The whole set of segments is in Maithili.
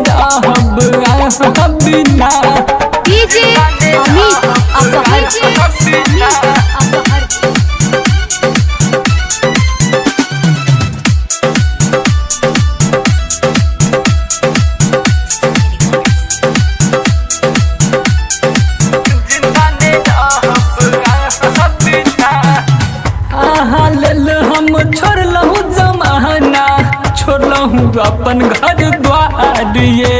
रहब अहाँ बिना। डीजे अमित अपहर, अमित अपहर। अहाँ लेल हम छोड़लहुँ जमाना, छोड़लहुँ अपन घर द्वार ये।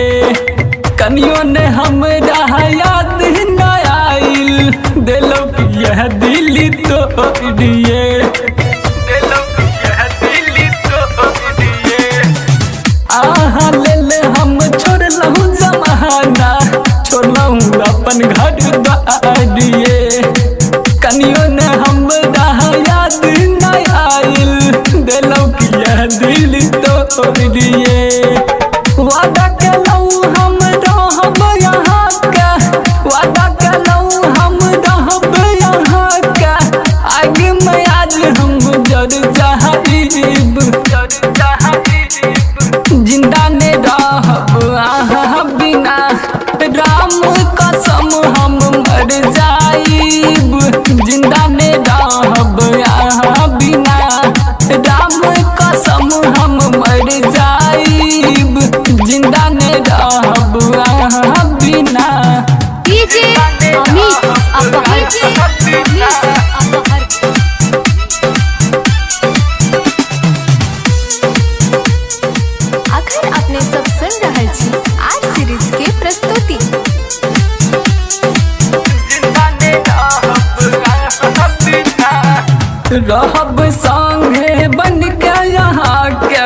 कनियो ने हमरा याद न आइल, देलहुँ कि यह दिल तोड़िए, देलहुँ कि यह दिल तोड़िए। अहाँ लेल हम छोड़लहुँ जमाना, छोड़लहुँ अपन घर द्वार ये। कनियो ने हमरा याद न आइल, देलहुँ कि यह दिल तोड़िए। वादा केलहुँ हम रहब यहाँ के, वादा केलहुँ हम रहब यहाँ के। आग में आज हम जर जाइब, जिंदा ने रहब अहाँ बिना। राम कसम हम मर जाइब, जिंदा ने रहब अहाँ बिना। राम कसम हम मर जाइब, जिंदा ने रहब अहाँ बिना। डीजे अमित अपहर, अमित अपहर। अखन अपने सब सुन रहल छी आर सीरीज के प्रस्तुति। रहब संगे बन के यहाँ के,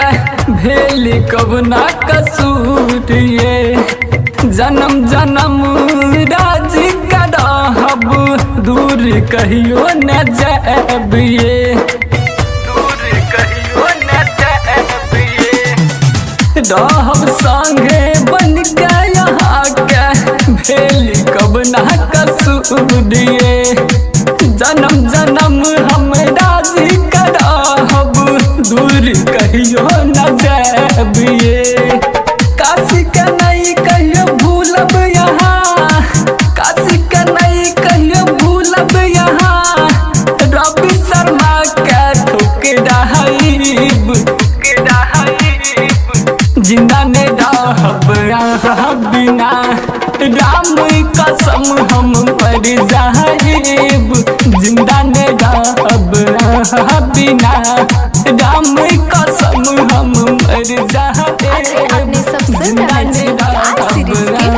भेल कब ना कसूर ये। जन्म जन्म राज का रहब, दूर कहियो न जायब ये, दूर कहियो न जायब ये। रहब संगे बन के यहाँ के, भेल कब ना कसूर ये। जन्म जन्म हम राजी करब, दूर कहियो न जायब ये। काशी के नहीं कहियो भूलब यहाँ, काशी के नहीं कहियो भूलब यहाँ। रवि शर्मा के ठुकराइब, जिंदा ने रहब अहाँ बिना। राम कसम हम मर जाइब, जिंदा ने रहब अहाँ बिना। राम कसम हम मर अखन जाइब, अपने सब सुन जिंदा रहल ने छी आर सीरीज के रहब